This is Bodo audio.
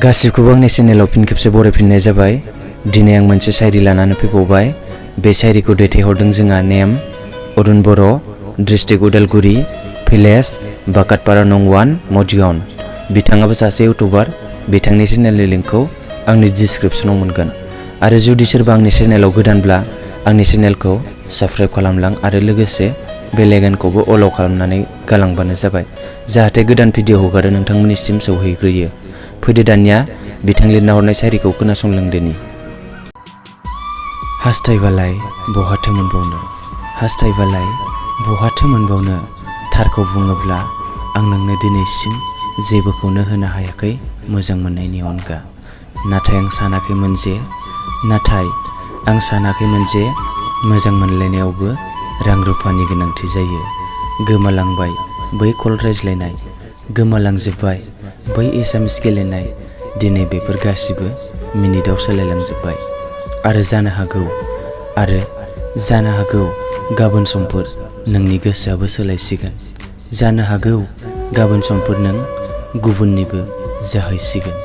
गासिबखौबो आंनि चेनेलाव फिन खेबसे बरायफिननाय जाबाय। दिनै आं मोनसे सायरि लानानै फैबावबाय। बे सायरिखौ दैथायहरदों जोंहा नेम अरुण बर', डिस्ट्रिक्ट उदालगुरि, भिलेज बाकातपारा नं 1 मदियन। बिथाङाबो सासे इउटुबार। बिथांनि चेनेलनि लिंकखौ आंनि डिसक्रिप्शनाव मोनगोन। आरो जुदि सोरबा आंनि चेनेलाव गोदानब्ला आंनि चेनेलखौ साबस्क्राइब खालामलां आरो लोगोसे बेल आइकनखौबो अल खालामनानै गालांबानो जाबाय, जाहाथे गोदान भिडिअ हगारो नोंथांमोननिसिम सौहैग्रोयो। फैदो दानिया बिथां लिरना हरनाय सायरिखौ खोनासंलांदोनि। हास्थायबालाय बहाथो मोनबावनो, हास्थायबालाय बहाथो मोनबावनो, थारखौ बुङोब्ला आं नोंनो दिनैसिम जेबोखौनो होनो हायाखै मोजां मोननायनि अनगा। नाथाय आं सानाखैमोन जे मोजां मोनलायनायावबो रां रुफानि गोनांथि जायो। गोमालांबाय बै कल रायज्लायनाय, गोमालांजोब्बाय बै एसामिस गेलेनाय। दिनै बेफोर गासिबो मिनिटआव सोलायलांजोब्बाय। आरो जानो हागौ गाबोन समफोर नोंनि गोसोआबो सोलायसिगोन। जानो हागौ गाबोन समफोर नों गुबुननिबो जाहैसिगोन।